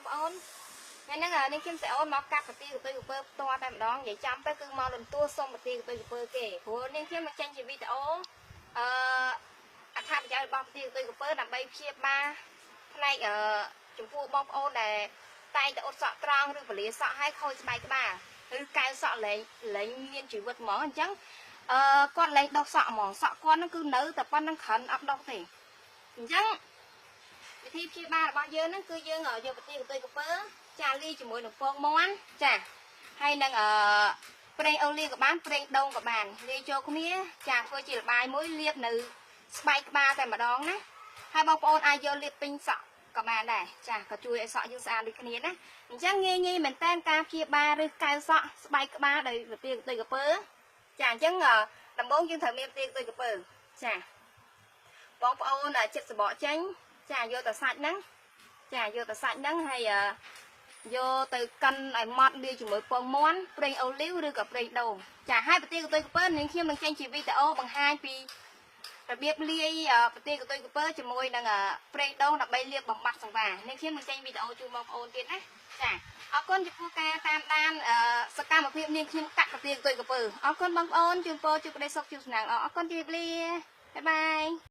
បងប្អូនថ្ងៃហ្នឹងនាងខ្ញុំស្រីអូនមកកាត់ប្រទីកតុយកពើផ្ទាល់តែម្ដងនិយាយចំទៅគឺមកលន្ទួសុំប្រទីកតុយកពើគេព្រោះនាងខ្ញុំមកចេញជាវីដេអូអឺអត្ថប្រយោជន៍របស់ប្រទីកតុយកពើដើម្បីព្យាបាលផ្នែកអឺចំពោះបងប្អូនដែលតែងតែអ៊ុតសក់ត្រង់ឬពលាសក់ឲ្យខូចស្បែកក្បាលឬកែវសក់លែងលែងមានជីវិតហ្មងអញ្ចឹងអឺគាត់លែងដុះសក់ហ្មងសក់គាត់ហ្នឹងគឺនៅតែប៉ុណ្្នឹងក្រិនអត់ដុះទេអញ្ចឹង វិធីព្យាបាលរបស់យើងហ្នឹងគឺយើងយកប្រទាលកន្ទុយកពើចាលាយជាមួយនឹងពងមាន់ចាហើយនឹងអឺប្រេងអូលីក៏បានប្រេងដូងក៏បានលាយចូលគ្នាចាធ្វើជាល្បាយមួយលាបនៅស្បែកក្បាលតែម្ដងណាហើយបងប្អូនអាចយកលាបពេញសក់ក៏បានដែរចាក៏ជួយឲ្យសក់យើងស្អាតដូចគ្នាណាអញ្ចឹងងាយងាយមែនតើការព្យាបាលឬកែវសក់ស្បែកក្បាលដោយប្រទាលកន្ទុយកពើចាអញ្ចឹងដំបូងយើងត្រូវមានប្រទាលកន្ទុយកពើចាបងប្អូនចិត្តសបកចេញ ចាយកតែសាច់ហ្នឹងចាយកតែសាច់ហ្នឹងហើយយកទៅកិនឲ្យម៉ត់លាយជាមួយពងមាន់ប្រេងអូលីវឬក៏ប្រេងដូងចាហើយប្រទាលកន្ទុយកពើនាងខ្ញុំនឹងចេញជាវីដេអូបង្ហាញពីរបៀបលាយប្រទាលកន្ទុយកពើជាមួយនឹងប្រេងដូងដើម្បីលាបបំបត្តិសង្វានាងខ្ញុំនឹងចេញវីដេអូជូនបងប្អូនទៀតណាចាអរគុណចំពោះការតាមដានសកម្មភាពនាងខ្ញុំកាត់ប្រទាលកន្ទុយកពើអរគុណបងប្អូនជូនពរជួបក្តីសុខជួបសំណាងល្អអរគុណជម្រាបលា bye bye.